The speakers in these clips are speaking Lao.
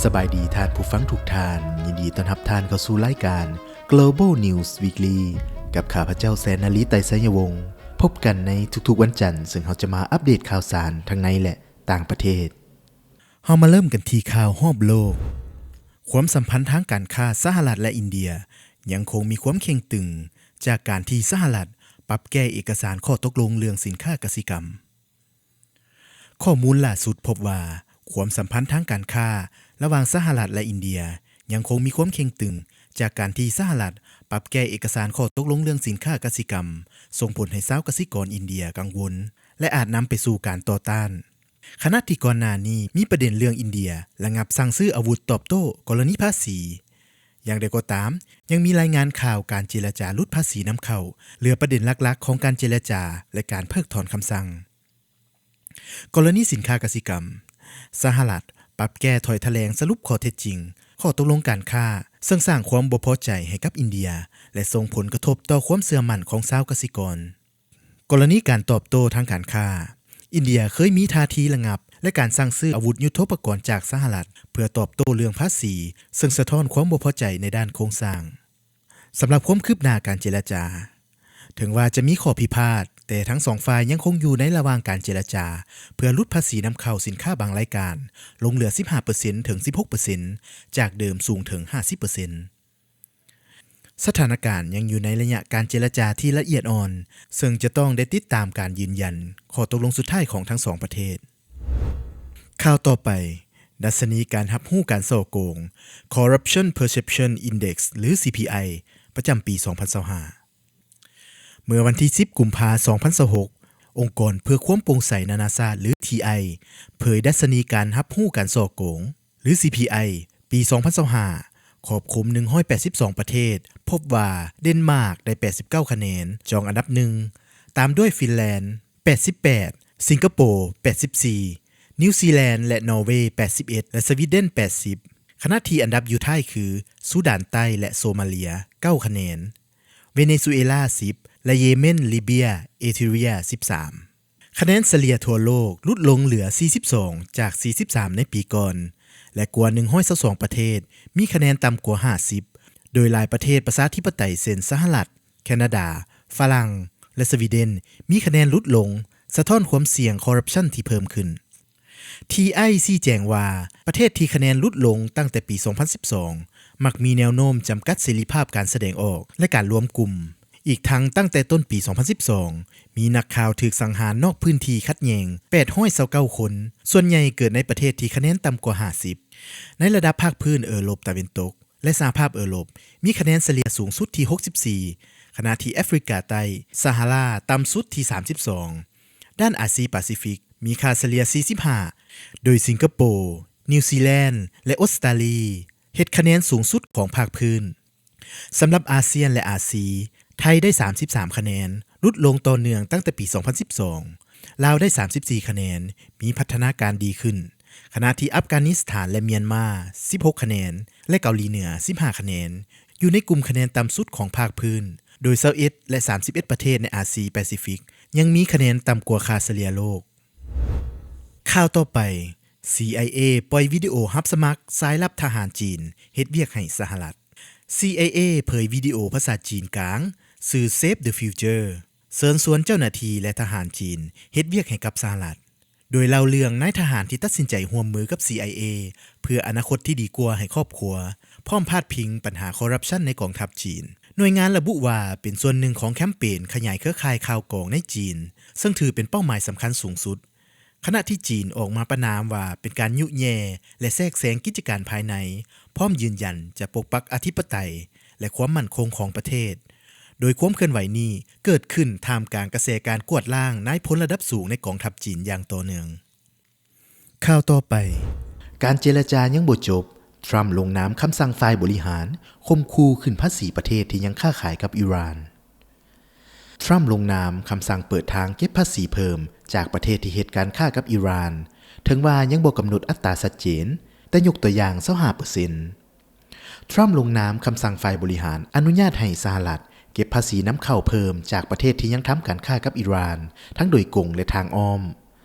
ສະບາຍດີທ່ານຜູ້ຟັງທຸກທ່ານ, ຍິນດີຕ້ອນຮັບທ່ານເຂົ້າສູ່ລາຍການ Global News Weekly ກັບຂ້າພະເຈົ້າ ແສນນາລີ ໄຕໄຊຍະວົງ. ພົບກັນໃນທຸກໆວັນຈັນ, ເຊິ່ງເຮົາຈະມາອັບເດດຂ່າວສານທັງໃນ ແລະ ຕ່າງປະເທດ. ເຮົາມາເລີ່ມກັນທີ່ຂ່າວຮອບໂລກ. ຄວາມສຳພັນທາງການຄ້າສະຫະລັດ ແລະ ອິນເດຍ ຍັງຄົງມີຄວາມເຄັ່ງຕຶງ ຈາກການທີ່ສະຫະລັດປັບແກ້ເອກະສານຂໍ້ຕົກລົງເລື່ອງສິນຄ້າກະສິກຳ. ຂໍ້ມູນລ່າສຸດພົບວ່າ ຄວາມສຳພັນທາງການຄ້າລະຫວ່າງສະຫະລັດ ແລະ ອິນເດຍ ຍັງຄົງມີຄວາມເຄັ່ງຕຶງ ຈາກການທີ່ສະຫະລັດປັບແກ້ເອກະສານຂໍ້ຕົກລົງເລື່ອງສິນຄ້າກະສິກຳ, ສົ່ງຜົນໃຫ້ຊາວກະສິກອນອິນເດຍກັງວົນ ແລະ ອາດນຳໄປສູ່ການຕໍ່ຕ້ານ. ຂະນະທີ່ກ່ອນໜ້ານີ້ມີປະເດັນເລື່ອງອິນເດຍລະງັບສັ່ງຊື້ອາວຸດຕອບໂຕ້ກໍລະນີພາສີ. ຢ່າງໃດກໍຕາມ, ຍັງມີລາຍງານຂ່າວການເຈລະຈາຫຼຸດພາສີນຳເຂົ້າ ເຫຼືອປະເດັນຫຼັກໆຂອງການເຈລະຈາ ແລະ ການເພິກຖອນຄຳສັ່ງ. ກໍລະນີສິນຄ້າກະສິກຳ, ສະຫະລັດປັບແກ້ຖ້ອຍຖະແຫຼງສະຫຼຸບຂໍ້ເທັດຈິງຂໍ້ຕົກລົງການຄ້າ, ເຊິ່ງສ້າງຄວາມບໍ່ພໍໃຈໃຫ້ກັບອິນເດຍ ແລະ ສົ່ງຜົນກະທົບຕໍ່ຄວາມເຊື່ອໝັ້ນຂອງຊາວກະສິກອນ. ກໍລະນີການຕອບໂຕ້ທາງການຄ້າ, ອິນເດຍເຄີຍມີທ່າທີລະງັບ ແລະ ການສັ່ງຊື້ອາວຸດຍຸດໂທປະກອນຈາກສະຫະລັດ ເພື່ອຕອບໂຕ້ເລື່ອງພາສີ, ເຊິ່ງສະທ້ອນຄວາມບໍ່ພໍໃຈໃນດ້ານໂຄງສ້າງ. ສຳລັບຄວາມຄືບໜ້າການເຈລະຈາ, ເຖິງວ່າຈະມີຂໍ້ພິພາດ, ແຕ່ທັງສອງຝ່າຍຍັງຄົງຢູ່ໃນລະຫວ່າງການເຈລະຈາ ເພື່ອຫຼຸດພາສີນຳເຂົ້າສິນຄ້າບາງລາຍການ ລົງເຫຼືອສິບຫ້າເປີເຊັນ ເຖິງສິບຫົກເປີເຊັນ ຈາກເດີມສູງເຖິງຫ້າສິບເປີເຊັນ. ສະຖານະການຍັງຢູ່ໃນໄລຍະການເຈລະຈາທີ່ລະອຽດອ່ອນ, ເຊິ່ງຈະຕ້ອງໄດ້ຕິດຕາມການຢືນຢັນຂໍ້ຕົກລົງສຸດທ້າຍຂອງທັງສອງປະເທດ. ຂ່າວຕໍ່ໄປ, ດັດຊະນີການຮັບຮູ້ການສໍ້ໂກງ Corruption Perception Index ຫຼື CPI ປະຈຳປີສອງພັນຊາວຫ້າ. ເມື່ອວັນທີສິບ ກຸມພາ ສອງພັນຊາວຫົກ, ອົງກອນເພື່ອຄວາມໂປ່ງໃສນານາຊາດ ຫຼື TI ເຜີຍດັດຊະນີການຮັບຮູ້ການສໍ້ໂກງ ຫຼື CPI ປີສອງພັນຊາວຫ້າ ຄອບຄຸມໜຶ່ງຮ້ອຍແປດສິບສອງປະເທດ, ພົບວ່າເດນມາກໄດ້ແປດສິບເກົ້າຄະແນນ, ຈອງອັນດັບໜຶ່ງ, ຕາມດ້ວຍຟິນແລນ ແປດສິບແປດ, ສິງກະໂປ ແປດສິບສີ່, ນິວຊີແລນ ແລະ ນໍເວ ແປດສິບເອັດ ແລະ ສະວີເດັນ ແປດສິບ, ຂະນະທີ່ອັນດັບຢູ່ທ້າຍຄື ຊູດານໃຕ້ ແລະ ໂຊມາເລຍ ເກົ້າຄະແນນ, ເວເນຊູເອລາ ສິບ ແລະ ເຢເມັນ, ລີເບຍ, ເອທີເຣຍ ສິບສາມ. ຄະແນນສະເລ່ຍທົ່ວໂລກຫຼຸດລົງເຫຼືອ ສີ່ສິບສອງ ຈາກ ສີ່ສິບສາມ ໃນປີກ່ອນ ແລະ ກວ່າ ໜຶ່ງຮ້ອຍຊາວສອງ ປະເທດມີຄະແນນຕ່ຳກວ່າ ຫ້າສິບ, ໂດຍຫຼາຍປະເທດປະຊາທິປະໄຕ ເຊັ່ນ ສະຫະລັດ, ແຄນາດາ, ຝຣັ່ງ ແລະ ສະວີເດັນ ມີຄະແນນຫຼຸດລົງ, ສະທ້ອນຄວາມສ່ຽງຄໍຣັບຊັນທີ່ເພີ່ມຂຶ້ນ. ທີໄອ ຊີ້ແຈງວ່າ ປະເທດທີ່ຄະແນນຫຼຸດລົງຕັ້ງແຕ່ປີສອງພັນສິບສອງ ມັກມີແນວໂນ້ມຈຳກັດເສລີພາບການສະແດງອອກ ແລະ ການລວມກຸ່ມ. ອີກທັງ, ຕັ້ງແຕ່ຕົ້ນປີສອງພັນສິບສອງ ມີນັກຂ່າວຖືກສັງຫານນອກພື້ນທີ່ຂັດແຍ່ງ ແປດຮ້ອຍຊາວເກົ້າຄົນ, ສ່ວນໃຫຍ່ເກີດໃນປະເທດທີ່ຄະແນນຕ່ຳກວ່າ ຫ້າສິບ. ໃນລະດັບພາກພື້ນເອີຣົບຕາເວັນຕົກ ແລະ ສະຫະພາບເອີຣົບ ມີຄະແນນສະເລ່ຍສູງສຸດທີ່ ຫົກສິບສີ່, ຂະນະທີ່ແອຟຣິກາໃຕ້, ຊາຮາລາ ຕ່ຳສຸດທີ່ ສາມສິບສອງ. ດ້ານອາຊີປາຊີຟິກ ມີຄ່າສະເລ່ຍ ສີ່ສິບຫ້າ, ໂດຍສິງກະໂປ, ນິວຊີແລນ ແລະ ອົດສະຕາລີ ເຮັດຄະແນນສູງສຸດຂອງພາກພື້ນ. ສຳລັບອາຊຽນ ແລະ ອາຊີ, ໄທໄດ້ ສາມສິບສາມຄະແນນ, ຫຼຸດລົງຕໍ່ເນື່ອງຕັ້ງແຕ່ປີສອງພັນສິບສອງ, ລາວໄດ້ ສາມສິບສີ່ຄະແນນ, ມີພັດທະນາການດີຂຶ້ນ, ຂະນະທີ່ອັຟການິສຖານ ແລະ ມຽນມາ ສິບຫົກຄະແນນ ແລະ ເກົາຫຼີເໜືອ ສິບຫ້າຄະແນນ ຢູ່ໃນກຸ່ມຄະແນນຕ່ຳສຸດຂອງພາກພື້ນ, ໂດຍ ຊາວເອັດ ແລະ ສາມສິບເອັດປະເທດໃນອາຊີແປຊີຟິກ ຍັງມີຄະແນນຕ່ຳກວ່າຄ່າສະເລ່ຍໂລກ. ຂ່າວຕໍ່ໄປ, ຊີໄອເອ ປ່ອຍວິດີໂອຮັບສະໝັກສາຍລັບທະຫານຈີນເຮັດວຽກໃຫ້ສະຫະລັດ. ຊີໄອເອ ເຜີຍວິດີໂອພາສາຈີນກາງ, ຊື່ Save the Future ເຊີນຊວນເຈົ້າໜ້າທີ່ ແລະ ທະຫານຈີນເຮັດວຽກໃຫ້ກັບສະຫະລັດ, ໂດຍເລົ່າເລື່ອງນາຍທະຫານທີ່ຕັດສິນໃຈຮ່ວມມືກັບ ຊີໄອເອ ເພື່ອອະນາຄົດທີ່ດີກວ່າໃຫ້ຄອບຄົວ, ພ້ອມພາດພິງບັນຫາຄໍຣັບຊັນໃນກອງທັບຈີນ. ໜ່ວຍງານລະບຸວ່າເປັນສ່ວນໜຶ່ງຂອງແຄມເປນຂະຫຍາຍເຄືອຂ່າຍຂ່າວກອງໃນຈີນ, ເຊິ່ງຖືເປັນເປົ້າໝາຍສຳຄັນສູງສຸດ, ຂະນະທີ່ຈີນອອກມາປະນາມວ່າເປັນການຍຸແຍ່ ແລະ ແຊກແຊງກິດຈະການພາຍໃນ, ພ້ອມຢືນຢັນຈະປົກປັກອະທິປະໄຕ ແລະ ຄວາມໝັ້ນຄົງຂອງປະເທດ, ໂດຍຄວາມເຄື່ອນໄຫວນີ້ເກີດຂຶ້ນທ່າມກາງກະແສການກວາດລ້າງນາຍພົນລະດັບສູງໃນກອງທັບຈີນຢ່າງຕໍ່ເນື່ອງ. ຂ່າວຕໍ່ໄປ, ການເຈລະຈາຍັງບໍ່ຈົບ, ທຣຳລົງນາມຄຳສັ່ງຝ່າຍບໍລິຫານຂົ່ມຂູ່ຂຶ້ນພາສີປະເທດທີ່ຍັງຄ້າຂາຍກັບອີຣານ. ທຣຳລົງນາມຄຳສັ່ງເປີດທາງເກັບພາສີເພີ່ມຈາກປະເທດທີ່ເຮັດການຄ້າກັບອີຣານ, ເຖິງວ່າຍັງບໍ່ກຳນົດອັດຕາຊັດເຈນ, ແຕ່ຍົກຕົວຢ່າງ ຊາວຫ້າເປີເຊັນ. ທຣຳລົງນາມຄຳສັ່ງຝ່າຍບໍລິຫານອະນຸຍາດໃຫ້ສະຫະລັດເກັບພາສີນຳເຂົ້າເພີ່ມຈາກປະເທດທີ່ຍັງທຳການຄ້າກັບອີຣານ ທັງໂດຍກົງ ແລະ ທາງອ້ອມ.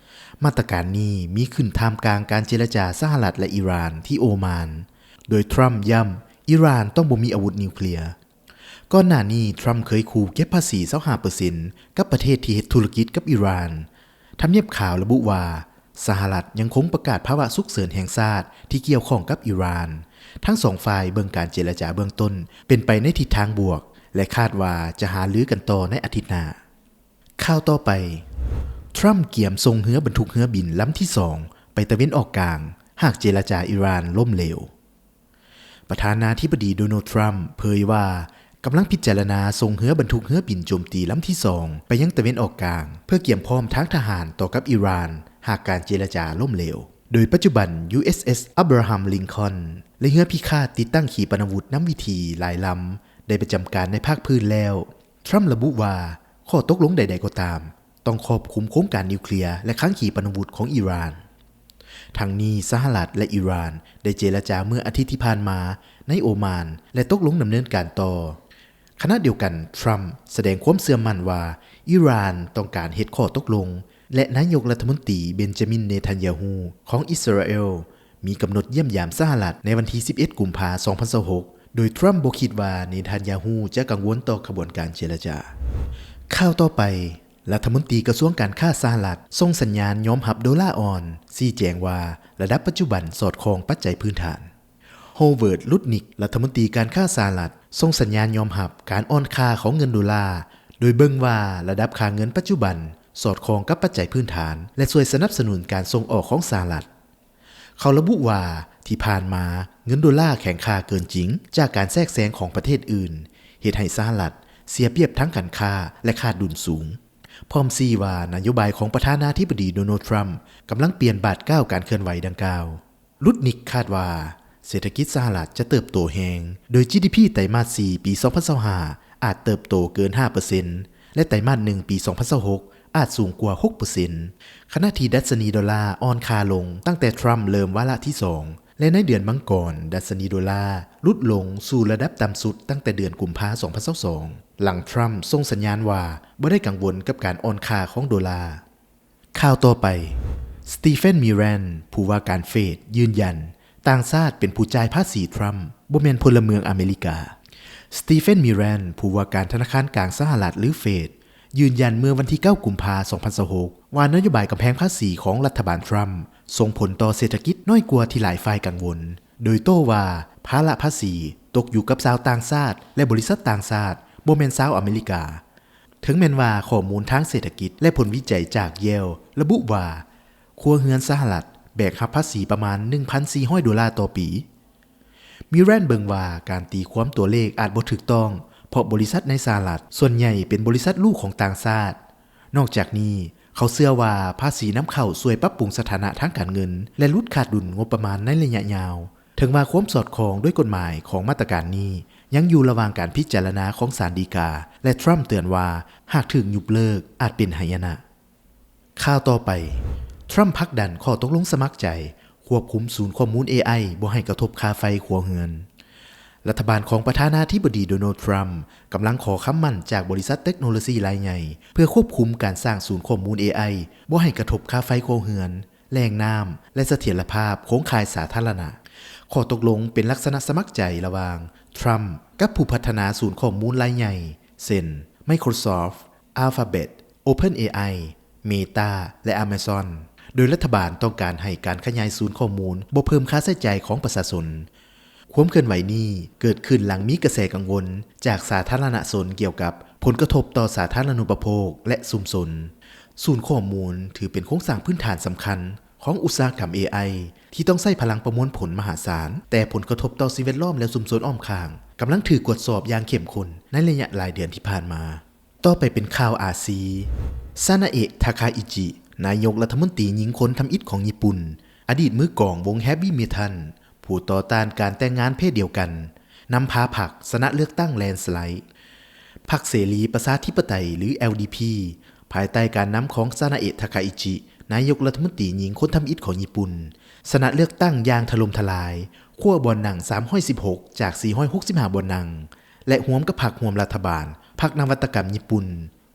ມາດຕະການນີ້ມີຂຶ້ນທ່າມກາງການເຈລະຈາສະຫະລັດ ແລະ ອີຣານທີ່ໂອມານ, ໂດຍທຣຳຢ້ຳ ອີຣານຕ້ອງບໍ່ມີອາວຸດນິວເຄລຍ. ກ່ອນໜ້ານີ້ ທຣຳເຄີຍຂູ່ເກັບພາສີຊາວຫ້າເປີເຊັນກັບປະເທດທີ່ເຮັດທຸລະກິດກັບອີຣານ. ທຳນຽບຂາວລະບຸວ່າ ສະຫະລັດຍັງຄົງປະກາດພາວະສຸກເສີນແຫ່ງຊາດທີ່ກ່ຽວຂ້ອງກັບອີຣານ. ທັງສອງຝ່າຍເບິ່ງການເຈລະຈາເບື້ອງຕົ້ນເປັນໄປໃນທິດທາງບວກ ແລະ ຄາດວ່າຈະຫາລືກັນຕໍ່ໃນອາທິດໜ້າ. ຂ່າວຕໍ່ໄປ, ທຣຳກຽມສົ່ງເຮືອບັນທຸກເຮືອບິນລຳທີສອງໄປຕາເວັນອອກກາງ ຫາກເຈລະຈາອີຣານລົ້ມເຫຼວ. ປະທານາທິບໍດີ ໂດນັລ ທຣຳ ເຜີຍວ່າ ກຳລັງພິຈາລະນາສົ່ງເຮືອບັນທຸກເຮືອບິນໂຈມຕີລຳທີສອງໄປຍັງຕາເວັນອອກກາງ ເພື່ອກຽມພ້ອມທາງທະຫານຕໍ່ກັບອີຣານ ຫາກການເຈລະຈາລົ້ມເຫຼວ. ໂດຍປັດຈຸບັນ ຢູເອສເອສ Abraham Lincoln ແລະ ເຮືອພິຄາດຕິດຕັ້ງຂີປະນາວຸດນຳວິຖີຫຼາຍລຳ ໄດ້ປະຈຳການໃນພາກພື້ນແລ້ວ. ທຣຳລະບຸວ່າ ຂໍ້ຕົກລົງໃດໆກໍຕາມ ຕ້ອງຄອບຄຸມໂຄງການນິວເຄລຍ ແລະ ຄັງຂີປະນາວຸດຂອງອີຣານ. ທັງນີ້ ສະຫະລັດ ແລະ ອີຣານ ໄດ້ເຈລະຈາເມື່ອອາທິດທີ່ຜ່ານມາໃນໂອມານ ແລະ ຕົກລົງດຳເນີນການຕໍ່. ຂະນະດຽວກັນ ທຣຳສະແດງຄວາມເຊື່ອໝັ້ນວ່າ ອີຣານຕ້ອງການເຮັດຂໍ້ຕົກລົງ ແລະ ນາຍົກລັດຖະມົນຕີ ເບນຈາມິນ ເນທັນຍາຮູ້ ຂອງອິດສະຣາແອລ ມີກຳນົດຢ້ຽມຢາມສະຫະລັດໃນວັນທີສິບເອັດ ກຸມພາ ສອງພັນຊາວຫົກ ໂດຍທຣຳບໍ່ຄິດວ່າ ເນທັນຍາຮູ້ຈະກັງວົນຕໍ່ຂະບວນການເຈລະຈາ. ຂ່າວຕໍ່ໄປ, ລັດຖະມົນຕີກະຊວງການຄ້າສະຫະລັດສົ່ງສັນຍານຍອມຮັບໂດລາອ່ອນ, ຊີ້ແຈງວ່າລະດັບປັດຈຸບັນສອດຄ່ອງປັດໄຈພື້ນຖານ. ໂຮເວີດ ລຸດນິກ ລັດຖະມົນຕີການຄ້າສະຫະລັດ ສົ່ງສັນຍານຍອມຮັບການອ່ອນຄ່າຂອງເງິນໂດລາ, ໂດຍເບິ່ງວ່າລະດັບຄ່າເງິນປັດຈຸບັນສອດຄ່ອງກັບປັດໄຈພື້ນຖານ ແລະ ຊ່ວຍສະໜັບສະໜູນການສົ່ງອອກຂອງສະຫະລັດ. ເຂົາລະບຸວ່າ ທີ່ຜ່ານມາເງິນໂດລາແຂງຄ່າເກີນຈິງ ຈາກການແຊກແຊງຂອງປະເທດອື່ນ ເຮັດໃຫ້ສະຫະລັດເສຍປຽບທາງການຄ້າ ແລະ ຂາດດຸນສູງ. ພ້ອມຊີ້ວ່ານະໂຍບາຍຂອງປະທານາທິບໍດີ ໂດນັລ ທຣຳ ກຳລັງປ່ຽນບາດກ້າວການເຄື່ອນໄຫວດັ່ງກ່າວ. ລຸດນິກຄາດວ່າເສດຖະກິດສະຫະລັດຈະເຕີບໂຕແຮງ, ໂດຍ ຈີດີພີ ໄຕມາດສີ່ ປີສອງພັນຊາວຫ້າ ອາດເຕີບໂຕເກີນຫ້າເປີເຊັນ ແລະ ໄຕມາດໜຶ່ງ ປີສອງພັນຊາວຫົກ ອາດສູງກວ່າຫົກເປີເຊັນ, ຂະນະທີ່ດັດຊະນີໂດລາອ່ອນຄ່າລົງຕັ້ງແຕ່ທຣຳເລີ່ມວາລະທີສອງ ແລະ ໃນເດືອນມັງກອນ ດັດຊະນີໂດລາຫຼຸດລົງສູ່ລະດັບຕ່ຳສຸດຕັ້ງແຕ່ເດືອນກຸມພາ ສອງພັນຊາວສອງ ຫຼັງທຣຳສົ່ງສັນຍານວ່າບໍ່ໄດ້ກັງວົນກັບການອ່ອນຄ່າຂອງໂດລາ. ຂ່າວຕໍ່ໄປ, ສະຕີເຟັນ ມີແຣນ ຜູ້ວ່າການເຟດ ຢືນຢັນ ຕ່າງຊາດເປັນຜູ້ຈ່າຍພາສີທຣຳ, ບໍ່ແມ່ນພົນລະເມືອງອາເມລິກາ. ສະຕີເຟັນ ມີແຣນ ຜູ້ວ່າການທະນາຄານກາງສະຫະລັດ ຫຼື ເຟດ ຢືນຢັນເມື່ອວັນທີເກົ້າ ກຸມພາ ສອງພັນຊາວຫົກ ວ່ານະໂຍບາຍກຳແພງພາສີຂອງລັດຖະບານທຣຳສົ່ງຜົນຕໍ່ເສດຖະກິດນ້ອຍກວ່າທີ່ຫຼາຍຝ່າຍກັງວົນ, ໂດຍໂຕ້ວ່າພາລະພາສີຕົກຢູ່ກັບຊາວຕ່າງຊາດ ແລະ ບໍລິສັດຕ່າງຊາດ, ບໍ່ແມ່ນຊາວອາເມລິກາ. ເຖິງແມ່ນວ່າຂໍ້ມູນທາງເສດຖະກິດ ແລະ ຜົນວິໄຈຈາກ Yale ລະບຸວ່າ ຄົວເຮືອນສະຫະລັດແບກຮັບພາສີປະມານ ໜຶ່ງພັນສີ່ຮ້ອຍໂດລາຕໍ່ປີ. ມີແຣນເບິ່ງວ່າການຕີຄວາມຕົວເລກອາດບໍ່ຖືກຕ້ອງ, ເພາະບໍລິສັດໃນສະຫະລັດສ່ວນໃຫຍ່ເປັນບໍລິສັດລູກຂອງຕ່າງຊາດ. ນອກຈາກນີ້, ເຂົາເຊື່ອວ່າພາສີນຳເຂົ້າຊ່ວຍປັບປຸງສະຖານະທາງການເງິນ ແລະ ຫຼຸດຂາດດຸນງົບປະມານໃນໄລຍະຍາວ. ເຖິງວ່າຄວາມສອດຄ່ອງດ້ວຍກົດໝາຍຂອງມາດຕະການນີ້ຍັງຢູ່ລະຫວ່າງການພິຈາລະນາຂອງສານฎີກາ ແລະ ທຣຳເຕືອນວ່າຫາກຖືກຍຸບເລີກອາດເປັນໄຫຍະນະ. ຂ່າວຕໍ່ໄປ, ທຣຳຜັກດັນຂໍ້ຕົກລົງສະໝັກໃຈຄວບຄຸມສູນຂໍ້ມູນ ເອໄອ ບໍ່ໃຫ້ກະທົບຄ່າໄຟຄົວເຮືອນ. ລັດຖະບານຂອງປະທານາທິບໍດີ ໂດນັລ ທຣຳ ກຳລັງຂໍຄຳໝັ້ນຈາກບໍລິສັດເຕັກໂນໂລຊີລາຍໃຫຍ່ ເພື່ອຄວບຄຸມການສ້າງສູນຂໍ້ມູນ ເອໄອ ບໍ່ໃຫ້ກະທົບຄ່າໄຟຄົວເຮືອນ, ແຫຼ່ງນ້ຳ ແລະ ສະຖຽນລະພາບໂຄງຂ່າຍສາທາລະນະ. ຂໍ້ຕົກລົງເປັນລັກສະນະສະໝັກໃຈລະຫວ່າງທຣຳກັບຜູ້ພັດທະນາສູນຂໍ້ມູນລາຍໃຫຍ່ ເຊັ່ນ Microsoft, Alphabet, OpenAI, Meta ແລະ Amazon ໂດຍລັດຖະບານຕ້ອງການໃຫ້ການຂະຫຍາຍສູນຂໍ້ມູນບໍ່ເພີ່ມຄ່າໃຊ້ຈ່າຍຂອງປະຊາຊົນ. ຄວາມເຄື່ອນໄຫວນີ້ເກີດຂຶ້ນຫຼັງມີກະແສກັງວົນຈາກສາທາລະນະຊົນກ່ຽວກັບຜົນກະທົບຕໍ່ສາທາລະນູປະໂພກ ແລະ ຊຸມຊົນ. ສູນຂໍ້ມູນຖືເປັນໂຄງສ້າງພື້ນຖານສຳຄັນຂອງອຸດສາຫະກຳ ເອໄອ ທີ່ຕ້ອງໃຊ້ພະລັງປະມວນຜົນມະຫາສານ, ແຕ່ຜົນກະທົບຕໍ່ສິ່ງແວດລ້ອມ ແລະ ຊຸມຊົນອ້ອມຂ້າງກຳລັງຖືກກວດສອບຢ່າງເຂັ້ມຂຸ້ນໃນໄລຍະຫຼາຍເດືອນທີ່ຜ່ານມາ. ຕໍ່ໄປເປັນຂ່າວອາຊີ. ຊານາເອະ ທາຄາອິຈິ ນາຍົກລັດຖະມົນຕີຍິງຄົນທຳອິດຂອງຍີ່ປຸ່ນ, ອະດີດມືກອງວົງ Heavy Metal, ຜູ້ຕໍ່ຕ້ານການແຕ່ງງານເພດດຽວກັນ, ນຳພາພັກຊະນະເລືອກຕັ້ງ landslide. ພັກເສລີປະຊາທິປະໄຕ ຫຼື ແອລດີພີ ພາຍໃຕ້ການນຳຂອງຊານາເອະ ທາຄາອິຈິ ນາຍົກລັດຖະມົນຕີຍິງຄົນທຳອິດຂອງຍີ່ປຸ່ນ, ຊະນະເລືອກຕັ້ງຢ່າງຖະຫຼົ່ມທະລາຍ, ຄວ້າບ່ອນນັ່ງສາມຮ້ອຍສິບຫົກ ຈາກສີ່ຮ້ອຍຫົກສິບຫ້າບ່ອນນັ່ງ ແລະ ຮ່ວມກັບພັກຮ່ວມລັດຖະບານ, ພັກນະວັດຕະກຳຍີ່ປຸ່ນ,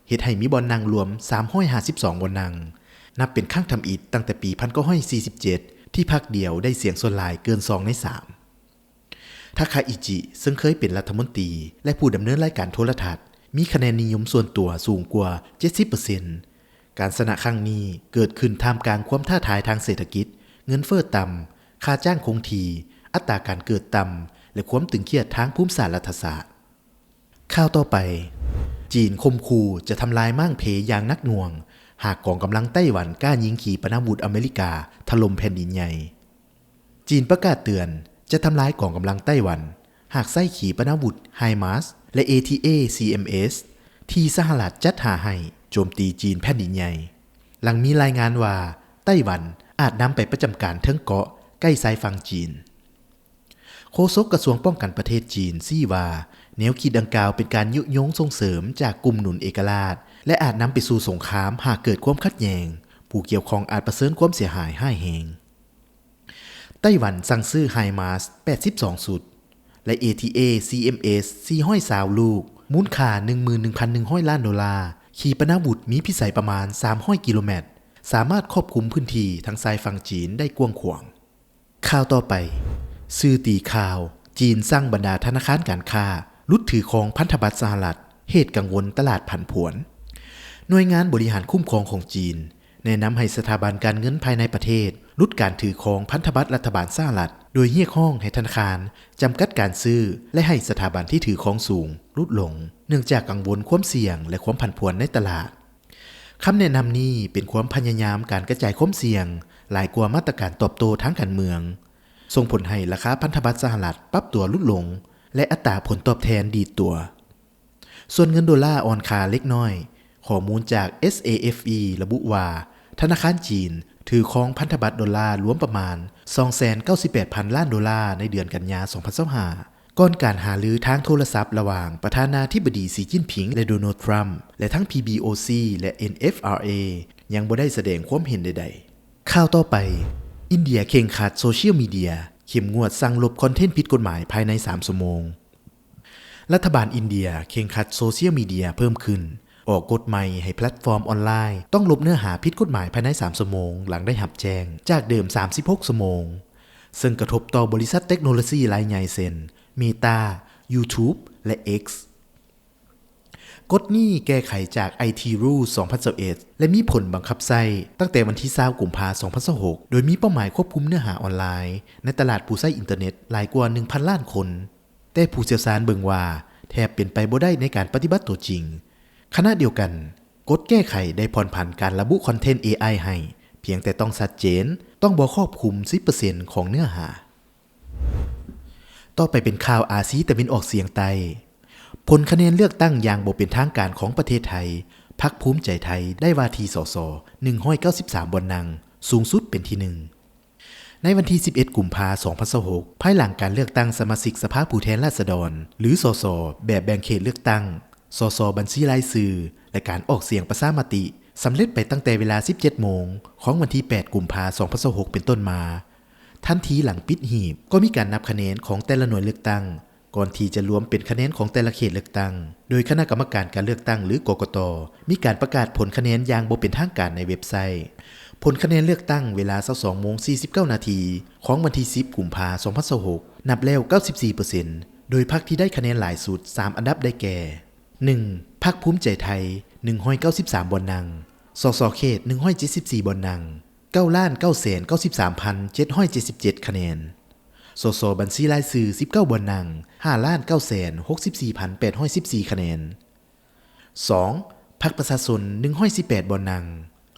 ເຮັດໃຫ້ມີບ່ອນນັ່ງລວມສາມຮ້ອຍຫ້າສິບສອງບ່ອນນັ່ງ. ນັບເປັນຄັ້ງທຳອິດຕັ້ງແຕ່ປີພັນເກົ້າຮ້ອຍສີ່ສິບເຈັດ ທີ່ພັກດຽວໄດ້ສຽງສ່ວນຫຼາຍເກີນສອງໃນສາມ. ທາຄາອິຈິ ເຊິ່ງເຄີຍເປັນລັດຖະມົນຕີ ແລະ ຜູ້ດຳເນີນລາຍການໂທລະທັດ ມີຄະແນນນິຍົມສ່ວນຕົວສູງກວ່າເຈັດສິບເປີເຊັນ. ການຊະນະຄັ້ງນີ້ເກີດຂຶ້ນທ່າມກາງຄວາມທ້າທາຍທາງເສດຖະກິດ, ເງິນເຟີ້ຕ່ຳ, ຄ່າຈ້າງຄົງທີ່, ອັດຕາການເກີດຕ່ຳ ແລະ ຄວາມຕຶງຄຽດທາງພູມສາດລັດຖະສາດ. ຂ່າວຕໍ່ໄປ, ຈີນຂົ່ມຂູ່ຈະທຳລາຍມ້າງເພຢ່າງໜັກໜ່ວງ ຫາກກອງກຳລັງໄຕ້ຫວັນກ້າຍິງຂີປະນາວຸດອາເມລິກາຖະຫຼົ່ມແຜ່ນດິນໃຫຍ່. ຈີນປະກາດເຕືອນຈະທຳລາຍກອງກຳລັງໄຕ້ຫວັນ ຫາກໃຊ້ຂີປະນາວຸດ HIMARS ແລະ ATACMS ທີ່ສະຫະລັດຈັດຫາໃຫ້ໂຈມຕີຈີນແຜ່ນດິນໃຫຍ່, ຫຼັງມີລາຍງານວ່າໄຕ້ຫວັນອາດນຳໄປປະຈຳການເທິງເກາະໃກ້ຊາຍຝັ່ງຈີນ. ໂຄສົກກະຊວງປ້ອງກັນປະເທດຈີນຊີ້ວ່າ ແນວຄິດດັ່ງກ່າວເປັນການຍຸຍົງສົ່ງເສີມຈາກກຸ່ມໜູນເອກະລາດ ແລະ ອາດນຳໄປສູ່ສົງຄາມຫາກເກີດຄວາມຂັດແຍ່ງ, ຜູ້ກ່ຽວຂ້ອງອາດປະເຊີນຄວາມເສຍຫາຍຮ້າຍແຮງ. ໄຕ້ຫວັນສັ່ງຊື້ HIMARS ແປດສິບສອງຊຸດ ແລະ ATACMS ສີ່ຮ້ອຍຊາວລູກ, ມູນຄ່າ ໜຶ່ງໝື່ນໜຶ່ງພັນໜຶ່ງຮ້ອຍລ້ານໂດລາ, ຂີປະນາວຸດມີພິໄສປະມານສາມຮ້ອຍກິໂລແມັດ, ສາມາດຄອບຄຸມພື້ນທີ່ທາງຊາຍຝັ່ງຈີນໄດ້ກວ້າງຂວາງ. ຂ່າວຕໍ່ໄປ, ສື່ຕີຂ່າວ, ຈີນສັ່ງບັນດາທະນາຄານການຄ້າ ຫຼຸດຖືຄອງພັນທະບັດສະຫະລັດ, ເຫດກັງວົນຕະຫຼາດຜັນຜວນ. ໜ່ວຍງານບໍລິຫານຄຸ້ມຄອງຂອງຈີນ ແນະນຳໃຫ້ສະຖາບັນການເງິນພາຍໃນປະເທດຫຼຸດການຖືຄອງພັນທະບັດລັດຖະບານສະຫະລັດ, ໂດຍຮຽກຮ້ອງໃຫ້ທະນາຄານຈຳກັດການຊື້ ແລະ ໃຫ້ສະຖາບັນທີ່ຖືຄອງສູງຫຼຸດລົງ, ເນື່ອງຈາກກັງວົນຄວາມສ່ຽງ ແລະ ຄວາມຜັນຜວນໃນຕະຫຼາດ. ຄຳແນະນຳນີ້ເປັນຄວາມພະຍາຍາມການກະຈາຍຄວາມສ່ຽງ ຫຼາຍກວ່າມາດຕະການຕອບໂຕ້ທາງການເມືອງ, ສົ່ງຜົນໃຫ້ລາຄາພັນທະບັດສະຫະລັດປັບຕົວຫຼຸດລົງ ແລະ ອັດຕາຜົນຕອບແທນດີດຕົວ. ສ່ວນເງິນໂດລາອ່ອນຄ່າເລັກນ້ອຍ, ຂໍ້ມູນຈາກ SAFE ລະບຸວ່າ ທະນາຄານຈີນຖືຄອງພັນທະບັດໂດລາລວມປະມານສອງແສນເກົ້າສິບແປດພັນລ້ານໂດລາໃນເດືອນກັນຍາ ສອງພັນຊາວຫ້າ, ກ່ອນການຫາລືທາງໂທລະສັບລະຫວ່າງປະທານາທິບໍດີ ສີ ຈິ້ນຜິງ ແລະ ໂດນັລ ທຣຳ ແລະ ທັງ PBOC ແລະ NFRA ຍັງບໍ່ໄດ້ສະແດງຄວາມເຫັນໃດໆ. ຂ່າວຕໍ່ໄປ, ອິນເດຍເຄັ່ງຄັດໂຊຊຽວມີເດຍ, ເຂັ້ມງວດສັ່ງລົບຄອນເທັນຜິດກົດໝາຍພາຍໃນສາມຊົ່ວໂມງ. ລັດຖະບານອິນເດຍເຄັ່ງຄັດໂຊຊຽວມີເດຍເພີ່ມຂຶ້ນ, ອອກກົດໃໝ່ໃຫ້ແພລດຟອມອອນລາຍຕ້ອງລົບເນື້ອຫາຜິດກົດໝາຍພາຍໃນສາມຊົ່ວໂມງຫຼັງໄດ້ຮັບແຈ້ງ, ຈາກເດີມສາມສິບຫົກຊົ່ວໂມງ, ເຊິ່ງກະທົບຕໍ່ບໍລິສັດເຕັກໂນໂລຊີລາຍໃຫຍ່ເຊັ່ນ Meta, YouTube ແລະ X. ກົດນີ້ແກ້ໄຂຈາກ ໄອທີ ຣູລ ສອງພັນຊາວເອັດ ແລະ ມີຜົນບັງຄັບໃຊ້ຕັ້ງແຕ່ວັນທີຊາວ ກຸມພາ ສອງພັນຊາວຫົກ ໂດຍມີເປົ້າໝາຍຄວບຄຸມເນື້ອຫາອອນລາຍໃນຕະຫຼາດຜູ້ໃຊ້ອິນເຕີເນັດຫຼາຍກວ່າໜຶ່ງພັນລ້ານຄົນ. ແຕ່ຜູ້ຊ່ຽວຊານເບິ່ງວ່າແທບເປັນໄປບໍ່ໄດ້ໃນການປະຕິບັດຕົວຈິງ. ຂະນະດຽວກັນ, ກົດແກ້ໄຂໄດ້ຜ່ອນຜັນການລະບຸຄອນເທັນເອໄອໃຫ້, ພຽງແຕ່ຕ້ອງຊັດເຈນ, ຕ້ອງບໍ່ຄອບຄຸມສິບເປີເຊັນຂອງເນື້ອຫາ. ຕໍ່ໄປເປັນຂ່າວອາຊີຕາເວັນອອກສຽງໃຕ້. ຜົນຄະແນນເລືອກຕັ້ງຢ່າງບໍ່ເປັນທາງການຂອງປະເທດໄທ, ພັກພູມໃຈໄທໄດ້ວ່າທີ່ ສສ ໜຶ່ງຮ້ອຍເກົ້າສິບສາມບ່ອນນັ່ງ, ສູງສຸດເປັນທີໜຶ່ງ. ໃນວັນທີສິບເອັດ ກຸມພາ ສອງພັນຊາວຫົກ ພາຍຫຼັງການເລືອກຕັ້ງສະມາຊິກສະພາຜູ້ແທນລາຊະດອນ ຫຼື ສສ ແບບແບ່ງເຂດເລືອກຕັ້ງ, ສສ ບັນຊີລາຍຊື່ ແລະ ການອອກສຽງປະຊາມະຕິ ສຳເລັດໄປຕັ້ງແຕ່ເວລາສິບເຈັດໂມງຂອງວັນທີແປດ ກຸມພາ ສອງພັນຊາວຫົກ ເປັນຕົ້ນມາ. ທັນທີຫຼັງປິດหีບ, ກໍມີການນັບຄະແນນຂອງແຕ່ລະໜ່ວຍເລືອກຕັ້ງ ກ່ອນທີ່ຈະລວມເປັນຄະແນນຂອງແຕ່ລະເຂດເລືອກຕັ້ງ, ໂດຍຄະນະກຳມະການການເລືອກຕັ້ງ ຫຼື ກກຕ ມີການປະກາດຜົນຄະແນນຢ່າງບໍ່ເປັນທາງການໃນເວັບໄຊ. ຜົນຄະແນນເລືອກຕັ້ງເວລາຊາວສອງໂມງສີ່ສິບເກົ້ານາທີຂອງວັນທີສິບ ກຸມພາ ສອງພັນຊາວຫົກ ນັບແລ້ວເກົ້າສິບສີ່ເປີເຊັນ ໂດຍພັກທີ່ໄດ້ຄະແນນຫຼາຍສຸດສາມອັນດັບໄດ້ແກ່ ໜຶ່ງ ພັກພູມໃຈໄທ ໜຶ່ງຮ້ອຍເກົ້າສິບສາມບ່ອນນັ່ງ, ສສ ເຂດ ໜຶ່ງຮ້ອຍເຈັດສິບສີ່ບ່ອນນັ່ງ, ເກົ້າລ້ານເກົ້າແສນເກົ້າສິບສາມພັນເຈັດຮ້ອຍເຈັດສິບເຈັດຄະແນນ, ສສ ບັນຊີລາຍຊື່ ສິບເກົ້າບ່ອນນັ່ງ, ຫ້າລ້ານເກົ້າແສນຫົກສິບສີ່ພັນແປດຮ້ອຍສິບສີ່ຄະແນນ, ສອງ ພັກປະຊາຊົນ ໜຶ່ງຮ້ອຍສິບແປດບ່ອນນັ່ງ,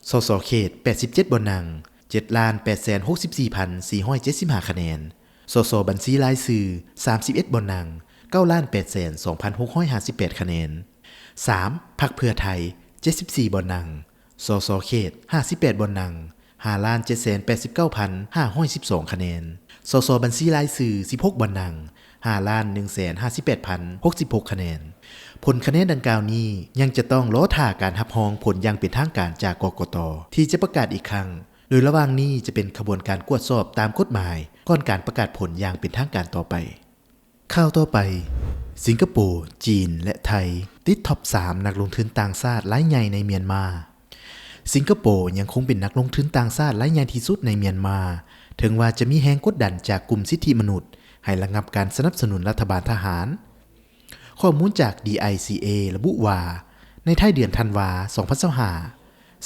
ສສ ເຂດ ແປດສິບເຈັດບ່ອນນັ່ງ, ເຈັດລ້ານແປດແສນຫົກສິບສີ່ພັນສີ່ຮ້ອຍເຈັດສິບຫ້າຄະແນນ, ສສ ບັນຊີລາຍຊື່ ສາມສິບເອັດບ່ອນນັ່ງ, ເກົ້າລ້ານແປດແສນສອງພັນຫົກຮ້ອຍຫ້າສິບແປດຄະແນນ, ສາມ ພັກເພື່ອໄທ ເຈັດສິບສີ່ບ່ອນນັ່ງ, ສສ ເຂດ ຫ້າສິບແປດບ່ອນນັ່ງ, ຫ້າລ້ານເຈັດແສນແປດສິບເກົ້າພັນຫ້າຮ້ອຍສິບສອງຄະແນນ, ສສ ບັນຊີລາຍຊື່ ສິບຫົກບ່ອນນັ່ງ, ຫ້າລ້ານໜຶ່ງແສນຫ້າສິບແປດພັນຫົກສິບຫົກຄະແນນ. ຜົນຄະແນນດັ່ງກ່າວນີ້ຍັງຈະຕ້ອງລໍຖ້າການຮັບຮອງຜົນຢ່າງເປັນທາງການຈາກ ກກຕ ທີ່ຈະປະກາດອີກຄັ້ງ, ໂດຍລະຫວ່າງນີ້ຈະເປັນຂະບວນການກວດສອບຕາມກົດໝາຍ ກ່ອນການປະກາດຜົນຢ່າງເປັນທາງການຕໍ່ໄປ. ຂ່າວຕໍ່ໄປ, ສິງກະໂປ, ຈີນ ແລະ ໄທ ຕິດທັອບສາມນັກລົງທຶນຕ່າງຊາດລາຍໃຫຍ່ໃນມຽນມາ. ສິງກະໂປຍັງຄົງເປັນນັກລົງທຶນຕ່າງຊາດລາຍໃຫຍ່ທີ່ສຸດໃນມຽນມາ, ເຖິງວ່າຈະມີແຮງກົດດັນຈາກກຸ່ມສິດທິມະນຸດໃຫ້ລະງັບການສະໜັບສະໜູນລັດຖະບານທະຫານ. ຂໍ້ມູນຈາກ ດີໄອຊີເອ ລະບຸວ່າ ໃນທ້າຍເດືອນທັນວາ ສອງພັນຊາວຫ້າ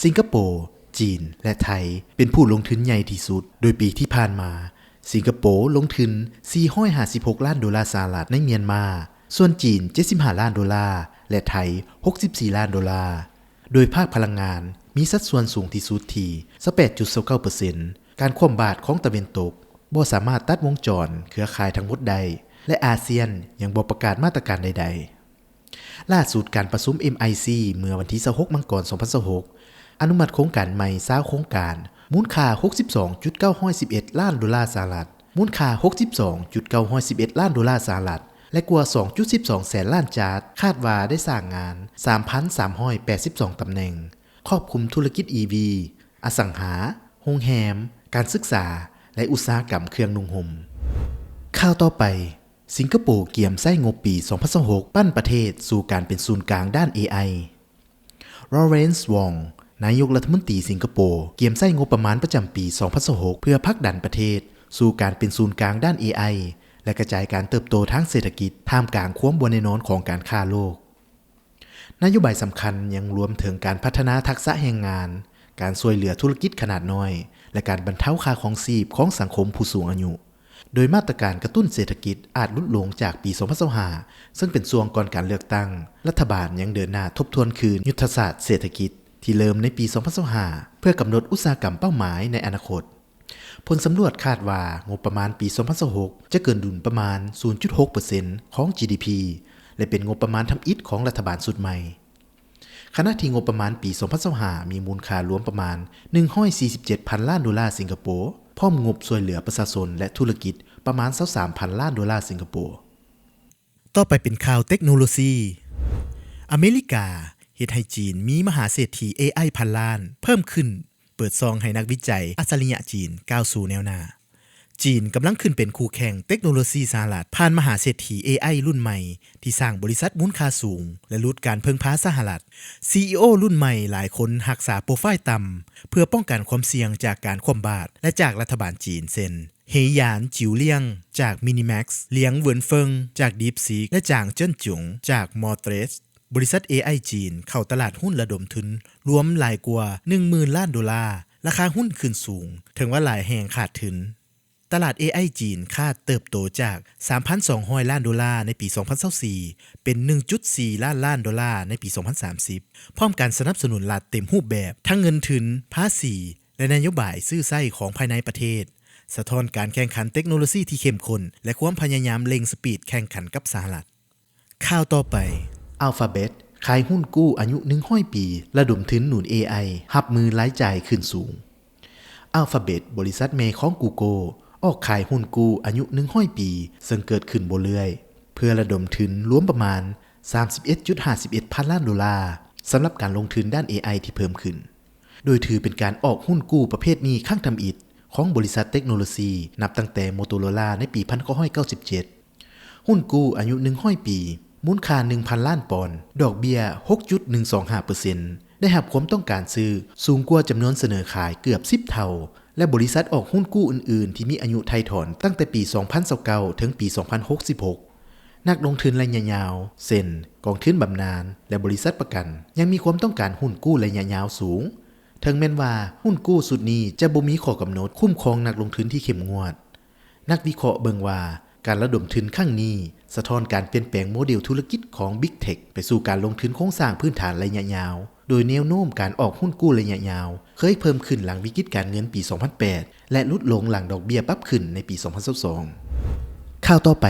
ສິງກະໂປ, ຈີນ ແລະ ໄທ ເປັນຜູ້ລົງທຶນໃຫຍ່ທີ່ສຸດ, ໂດຍປີທີ່ຜ່ານມາ ສິງກະໂປລົງທຶນ ສີ່ຮ້ອຍຫ້າສິບຫົກລ້ານໂດລາສະຫະລັດໃນມຽນມາ, ສ່ວນຈີນ ເຈັດສິບຫ້າລ້ານໂດລາ ແລະ ໄທ ຫົກສິບສີ່ລ້ານໂດລາ. ໂດຍພາກພະລັງງານມີສັດສ່ວນສູງທີ່ສຸດທີ່ ຊາວແປດຈຸດຊາວເກົ້າເປີເຊັນ. ການຂວ້ຳບາດຂອງຕາເວັນຕົກບໍ່ສາມາດຕັດວົງຈອນເຄືອຂ່າຍທັງໝົດໄດ້ ແລະ ອາຊຽນຍັງບໍ່ປະກາດມາດຕະການໃດໆ. ລ່າສຸດ, ການປະຊຸມ ເອັມໄອຊີ ເມື່ອວັນທີ ຊາວຫົກ ມັງກອນ ສອງພັນຊາວຫົກ ອະນຸມັດໂຄງການໃໝ່ ຊາວໂຄງການ, ມູນຄ່າ ຫົກສິບສອງຈຸດເກົ້າຮ້ອຍສິບເອັດລ້ານໂດລາສະຫະລັດ, ມູນຄ່າ ຫົກສິບສອງຈຸດເກົ້າຮ້ອຍສິບເອັດລ້ານໂດລາສະຫະລັດ ແລະ ກວ່າ ສອງຈຸດສິບສອງແສນລ້ານຈາດ, ຄາດວ່າໄດ້ສ້າງງານ ສາມພັນສາມຮ້ອຍແປດສິບສອງຕຳແໜ່ງ, ຄອບຄຸມທຸລະກິດ ອີ ວີ, ອະສັງຫາ, ໂຮງແຮມ, ການສຶກສາ ແລະ ອຸດສາຫະກຳເຄື່ອງນຸ່ງຫົ່ມ. ຂ່າວຕໍ່ໄປ, ສິງກະໂປກຽມໃຊ້ງົບປີ ສອງພັນຊາວຫົກ ປັ້ນປະເທດສູ່ການເປັນສູນກາງດ້ານ ເອໄອ. ລາວເຣນສ໌ ວອງ ນາຍົກລັດຖະມົນຕີສິງກະໂປ ກຽມໃຊ້ງົບປະມານປະຈຳປີ ສອງພັນຊາວຫົກ ເພື່ອຜັກດັນປະເທດສູ່ການເປັນສູນກາງດ້ານ ເອໄອ ແລະ ກະຈາຍການເຕີບໂຕທາງເສດຖະກິດ ທ່າມກາງຄວາມບໍ່ແນ່ນອນຂອງການຄ້າໂລກ. ນະໂຍບາຍສຳຄັນຍັງລວມເຖິງການພັດທະນາທັກສະແຮງງານ, ການຊ່ວຍເຫຼືອທຸລະກິດຂະໜາດນ້ອຍ ແລະ ການບັນເທົາຄ່າຄອງຊີບຂອງສັງຄົມຜູ້ສູງອາຍຸ, ໂດຍມາດຕະການກະຕຸ້ນເສດຖະກິດອາດຫຼຸດລົງຈາກປີ ສອງພັນຊາວຫ້າ ເຊິ່ງເປັນຊ່ວງກ່ອນການເລືອກຕັ້ງ. ລັດຖະບານຍັງເດີນໜ້າທົບທວນຄືນຍຸດທະສາດເສດຖະກິດທີ່ເລີ່ມໃນປີ ສອງພັນຊາວຫ້າ ເພື່ອກຳນົດອຸດສາຫະກຳເປົ້າໝາຍໃນອະນາຄົດ. ຜົນສຳຫຼວດຄາດວ່າງົບປະມານປີ ສອງພັນຊາວຫົກ ຈະເກີນດຸນປະມານ ສູນຈຸດຫົກເປີເຊັນ ຂອງ ຈີ ດີ ພີ ແລະ ເປັນງົບປະມານທຳອິດຂອງລັດຖະບານຊຸດໃໝ່. ຂະນະທີ່ງົບປະມານປີ ສອງພັນຊາວຫ້າ ມີມູນຄ່າລວມປະມານ ໜຶ່ງຮ້ອຍສີ່ສິບເຈັດພັນລ້ານໂດລາສິງກະໂປ, ພ້ອມງົບຊ່ວຍເຫຼືອປະຊາຊົນ ແລະ ທຸລະກິດປະມານ ຊາວສາມພັນລ້ານໂດລາສິງກະໂປ. ຕໍ່ໄປເປັນຂ່າວເຕັກໂນໂລຊີ. ອາເມລິກາເຮັດໃຫ້ຈີນມີມະຫາເສດຖີ ເອໄອ ພັນລ້ານເພີ່ມຂຶ້ນ, ເປີດຊ່ອງໃຫ້ນັກວິໄຈອັດສະລິຍະຈີນກ້າວສູ່ແນວໜ້າ. ຈີນກຳລັງຂຶ້ນເປັນຄູ່ແຂ່ງເຕັກໂນໂລຊີສະຫະລັດ, ຜ່ານມະຫາເສດຖີ ເອໄອ ລຸ້ນໃໝ່ທີ່ສ້າງບໍລິສັດມູນຄ່າສູງ ແລະ ຫຼຸດການເພິ່ງພາສະຫະລັດ. ຊີອີໂອ ລຸ້ນໃໝ່ຫຼາຍຄົນຮັກສາໂປຣໄຟຕ່ຳ ເພື່ອປ້ອງກັນຄວາມສ່ຽງຈາກການຂວ້ຳບາດ ແລະ ຈາກລັດຖະບານຈີນ ເຊັ່ນ ເຮຢານ ຈິວລຽງ ຈາກ Minimax, ລຽງ ເວິນເຟິງ ຈາກ DeepSeek ແລະ ຈາງ ເຈິນຈົງ ຈາກ Motrech. ບໍລິສັດ ເອໄອ ຈີນເຂົ້າຕະຫຼາດຫຸ້ນລະດົມທຶນລວມຫຼາຍກວ່າ ໜຶ່ງໝື່ນລ້ານໂດລາ, ລາຄາຫຸ້ນຂຶ້ນສູງ, ເຖິງວ່າຫຼາຍແຫ່ງຂາດທຶນ. ຕະຫຼາດ ເອໄອ ຈີນຄາດເຕີບໂຕຈາກ ສາມພັນສອງຮ້ອຍລ້ານໂດລາໃນປີ ສອງພັນຊາວສີ່ ເປັນ ໜຶ່ງຈຸດສີ່ລ້ານລ້ານໂດລາໃນປີ ສອງພັນສາມສິບ, ພ້ອມການສະໜັບສະໜູນລັດເຕັມຮູບແບບ, ທັງເງິນທຶນ, ພາສີ ແລະ ນະໂຍບາຍຊື້ໃຊ້ຂອງພາຍໃນປະເທດ, ສະທ້ອນການແຂ່ງຂັນເຕັກໂນໂລຊີທີ່ເຂັ້ມຂຸ້ນ ແລະ ຄວາມພະຍາຍາມເລັ່ງສະປີດແຂ່ງຂັນກັບສະຫະລັດ. ຂ່າວຕໍ່ໄປ, Alphabet ຂາຍຫຸ້ນກູ້ອາຍຸ ໜຶ່ງຮ້ອຍປີ ລະດົມທຶນໜູນ ເອໄອ ຮັບມືລາຍຈ່າຍຂຶ້ນສູງ. Alphabet ບໍລິສັດແມ່ຂອງ Google ອອກຂາຍຫຸ້ນກູ້ອາຍຸ ໜຶ່ງຮ້ອຍປີ ເຊິ່ງເກີດຂຶ້ນບໍ່ເລື້ອຍ ເພື່ອລະດົມທຶນລວມປະມານ ສາມສິບເອັດຈຸດຫ້າສິບເອັດພັນລ້ານໂດລາ ສຳລັບການລົງທຶນດ້ານ ເອໄອ ທີ່ເພີ່ມຂຶ້ນ. ໂດຍຖືເປັນການອອກຫຸ້ນກູ້ປະເພດນີ້ຄັ້ງທຳອິດຂອງບໍລິສັດເຕັກໂນໂລຊີ ນັບຕັ້ງແຕ່ Motorola ໃນປີ ໜຶ່ງພັນເກົ້າຮ້ອຍເກົ້າສິບເຈັດ. ຫຸ້ນກູ້ອາຍຸ ໜຶ່ງຮ້ອຍປີ ມູນຄ່າ ໜຶ່ງພັນລ້ານປອນ, ດອກເບ້ຍ ຫົກຈຸດໜຶ່ງສອງຫ້າເປີເຊັນ ໄດ້ຮັບຄວາມຕ້ອງການຊື້ສູງກວ່າຈຳນວນສະເໜີຂາຍເກືອບ ສິບເທົ່າ ແລະ ບໍລິສັດອອກຫຸ້ນກູ້ອື່ນໆທີ່ມີອາຍຸຖ່າຍຖອນຕັ້ງແຕ່ປີ ສອງພັນຊາວເກົ້າ ເຖິງປີ ສອງພັນຫົກສິບຫົກ. ນັກລົງທຶນໄລຍະຍາວ ເຊັ່ນ ກອງທຶນບຳນານ ແລະ ບໍລິສັດປະກັນ ຍັງມີຄວາມຕ້ອງການຫຸ້ນກູ້ໄລຍະຍາວສູງ, ເຖິງແມ່ນວ່າຫຸ້ນກູ້ຊຸດນີ້ຈະບໍ່ມີຂໍ້ກຳນົດຄຸ້ມຄອງນັກລົງທຶນທີ່ເຂັ້ມງວດ. ນັກວິເຄາະເບິ່ງວ່າ ການລະດົມທຶນຄັ້ງນີ້ສະທ້ອນການປ່ຽນແປງໂມເດລທຸລະກິດຂອງ Big Tech ໄປສູ່ການລົງທຶນໂຄງສ້າງພື້ນຖານໄລຍະຍາວ, ໂດຍແນວໂນ້ມການອອກຫຸ້ນກູ້ໄລຍະຍາວເຄີຍເພີ່ມຂຶ້ນຫຼັງວິກິດການເງິນປີ ສອງພັນແປດ ແລະ ຫຼຸດລົງຫຼັງດອກເບ້ຍປັບຂຶ້ນໃນປີ ສອງພັນຊາວສອງ. ຂ່າວຕໍ່ໄປ,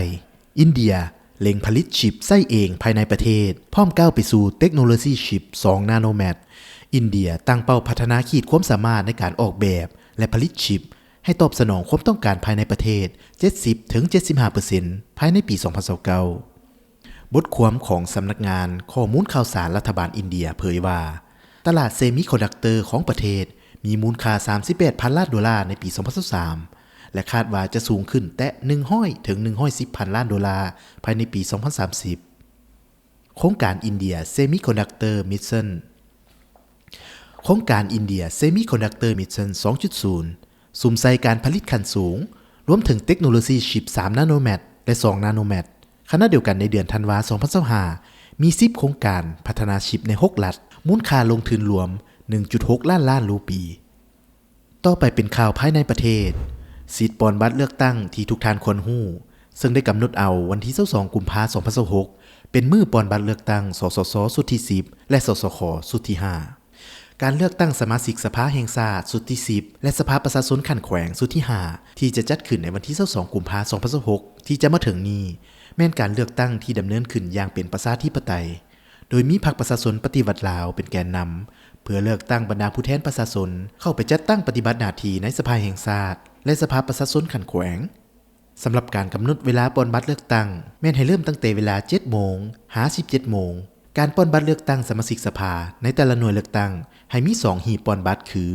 ອິນເດຍເລັ່ງຜະລິດຊິບໃຊ້ເອງພາຍໃນປະເທດ, ພ້ອມກ້າວໄປສູ່ເຕັກໂນໂລຊີຊິບ ສອງ ນາໂນແມັດ. ອິນເດຍຕັ້ງເປົ້າພັດທະນາຂີດຄວາມສາມາດໃນການອອກແບບ ແລະ ຜະລິດຊິບ ໃຫ້ຕອບສະໜອງຄວາມຕ້ອງການພາຍໃນປະເທດ ເຈັດສິບເຖິງເຈັດສິບຫ້າເປີເຊັນ ພາຍໃນປີ ສອງພັນຊາວເກົ້າ. ບົດຄວາມຂອງສຳນັກງານຂໍ້ມູນຂ່າວສານລັດຖະບານອິນເດຍເຜີຍວ່າ ຕະຫຼາດເຊມິຄອນດັກເຕີຂອງປະເທດມີມູນຄ່າ ສາມສິບແປດພັນລ້ານໂດລາໃນປີ ສອງພັນຊາວສາມ ແລະ ຄາດວ່າຈະສູງຂຶ້ນແຕະ ໜຶ່ງຮ້ອຍເຖິງໜຶ່ງຮ້ອຍສິບພັນລ້ານໂດລາ ພາຍໃນປີ ສອງພັນສາມສິບ. ໂຄງການ India Semiconductor Mission. ໂຄງການ India Semiconductor Mission ສອງຈຸດສູນ ສຸມໃສ່ການຜະລິດຂັ້ນສູງ, ລວມເຖິງເຕັກໂນໂລຊີຊິບ ສາມນາໂນແມັດ ແລະ ສອງນາໂນແມັດ. ຂະນະດຽວກັນ, ໃນເດືອນທັນວາ ສອງພັນຊາວຫ້າ ມີສິບໂຄງການພັດທະນາຊິບໃນຫົກລັດ, ມູນຄ່າລົງທຶນລວມ ໜຶ່ງຈຸດຫົກລ້ານລ້ານຣູປີ. ຕໍ່ໄປເປັນຂ່າວພາຍໃນປະເທດ. ສິດປ່ອນບັດເລືອກຕັ້ງທີ່ທຸກທ່ານຄວນຮູ້, ເຊິ່ງໄດ້ກຳນົດເອົາວັນທີຊາວສອງ ກຸມພາ ສອງພັນຊາວຫົກ ເປັນມື້ປ່ອນບັດເລືອກຕັ້ງ ສສຊ ຊຸດທີສິບ ແລະ ສສຂ ຊຸດທີຫ້າ. ການເລືອກຕັ້ງສະມາຊິກສະພາແຫ່ງຊາດຊຸດທີສິບ ແລະ ສະພາປະຊາຊົນຂັ້ນແຂວງຊຸດທີຫ້າ ທີ່ຈະຈັດຂຶ້ນໃນວັນທີຊາວສອງ ກຸມພາ ສອງພັນຊາວຫົກ ທີ່ຈະມາເຖິງນີ້, ແມ່ນການເລືອກຕັ້ງທີ່ດຳເນີນຂຶ້ນຢ່າງເປັນປະຊາທິປະໄຕ, ໂດຍມີພັກປະຊາຊົນປະຕິວັດລາວເປັນແກນນຳ, ເພື່ອເລືອກຕັ້ງບັນດາຜູ້ແທນປະຊາຊົນເຂົ້າໄປຈັດຕັ້ງປະຕິບັດໜ້າທີ່ໃນສະພາແຫ່ງຊາດ ແລະ ສະພາປະຊາຊົນຂັ້ນແຂວງ. ສຳລັບການກຳນົດເວລາປ່ອນບັດເລືອກຕັ້ງ ແມ່ນໃຫ້ເລີ່ມຕັ້ງແຕ່ເວລາ ເຈັດໂມງ ຫາ ສິບເຈັດໂມງ. ການປ່ອນບັດເລືອກຕັ້ງສະມາຊິກສະພາໃນແຕ່ລະໜ່ວຍເລືອກຕັ້ງ ໃຫ້ມີສອງຫີບປ່ອນບັດ ຄື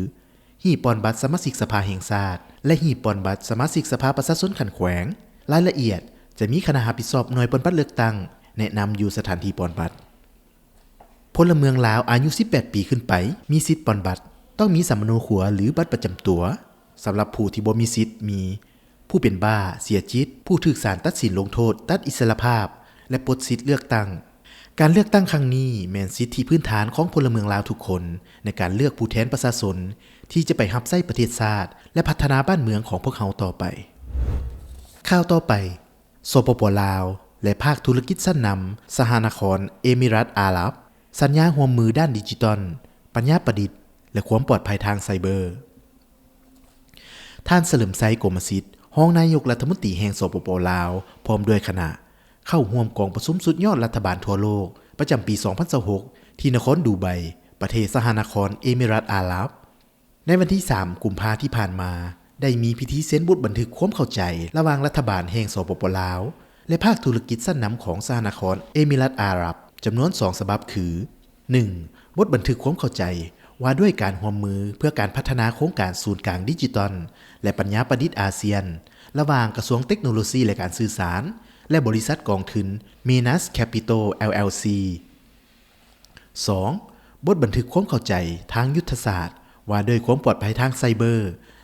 ຫີບປ່ອນບັດສະມາຊິກສະພາແຫ່ງຊາດ ແລະ ຫີບປ່ອນບັດສະມາຊິກສະພາປະຊາຊົນຂັ້ນແຂວງ. ລາຍລະອຽດຈະມີຄະນະຮັບຜິດຊອບໜ່ວຍປ່ອນບັດເລືອກຕັ້ງແນະນຳຢູ່ສະຖານທີ່ປ່ອນບັດ. ພົນລະເມືອງລາວອາຍຸສິບແປດປີຂຶ້ນໄປມີສິດປ່ອນບັດ, ຕ້ອງມີສຳມະໂນຄົວ ຫຼື ບັດປະຈຳຕົວ. ສຳລັບຜູ້ທີ່ບໍ່ມີສິດມີ ຜູ້ເປັນບ້າ, ເສຍຈິດ, ຜູ້ຖືກສານຕັດສິນລົງໂທດຕັດອິດສະລະພາບ ແລະ ປົດສິດເລືອກຕັ້ງ. ການເລືອກຕັ້ງຄັ້ງນີ້ແມ່ນສິດທິພື້ນຖານຂອງພົນລະເມືອງລາວທຸກຄົນ ໃນການເລືອກຜູ້ແທນປະຊາຊົນທີ່ຈະໄປຮັບໃຊ້ປະເທດຊາດ ແລະ ພັດທະນາບ້ານເມືອງຂອງພວກເຮົາຕໍ່ໄປ. ຂ່າວຕໍ່ໄປ. ສປປ ລາວ ແລະ ພາກທຸລະກິດຊັ້ນນຳສະຫະນະຄອນເອມິລັດອາຣັບ ສັນຍາຮ່ວມມືດ້ານດິຈິຕອນ, ປັນຍາປະດິດ ແລະ ຄວາມປອດໄພທາງໄຊເບີ. ທ່ານ ສະເຫຼີມໄຊ ກົມມະສິດ ຮອງນາຍົກລັດຖະມົນຕີແຫ່ງ ສປປ ລາວ ພ້ອມດ້ວຍຄະນະ ເຂົ້າຮ່ວມກອງປະຊຸມສຸດຍອດລັດຖະບານທົ່ວໂລກ ປະຈຳປີ ສອງພັນຊາວຫົກ ທີ່ນະຄອນດູໄບ, ປະເທດສະຫະນະຄອນເອມິລັດອາຣັບ. ໃນວັນທີສາມ ກຸມພາທີ່ຜ່ານມາ, ໄດ້ມີພິທີເຊັນບົດບັນທຶກຄວາມເຂົ້າໃຈລະຫວ່າງລັດຖະບານແຫ່ງ ສປປ ລາວ ແລະ ພາກທຸລະກິດຊັ້ນນຳຂອງສະຫະນະຄອນເອມິລັດອາຣັບ ຈຳນວນສອງສະບັບ ຄື ໜຶ່ງ ບົດບັນທຶກຄວາມເຂົ້າໃຈວ່າດ້ວຍການຮ່ວມມືເພື່ອການພັດທະນາໂຄງການສູນກາງດິຈິຕອນ ແລະ ປັນຍາປະດິດອາຊຽນ ລະຫວ່າງກະຊວງເຕັກໂນໂລຊີ ແລະ ການສື່ສານ ແລະ ບໍລິສັດກອງທຶນ Minas Capital ແອລ ແອລ ຊີ. ສອງ ບົດບັນທຶກຄວາມເຂົ້າໃຈທາງຍຸດທະສາດວ່າດ້ວຍຄວາມປອດໄພທາງໄຊເບີ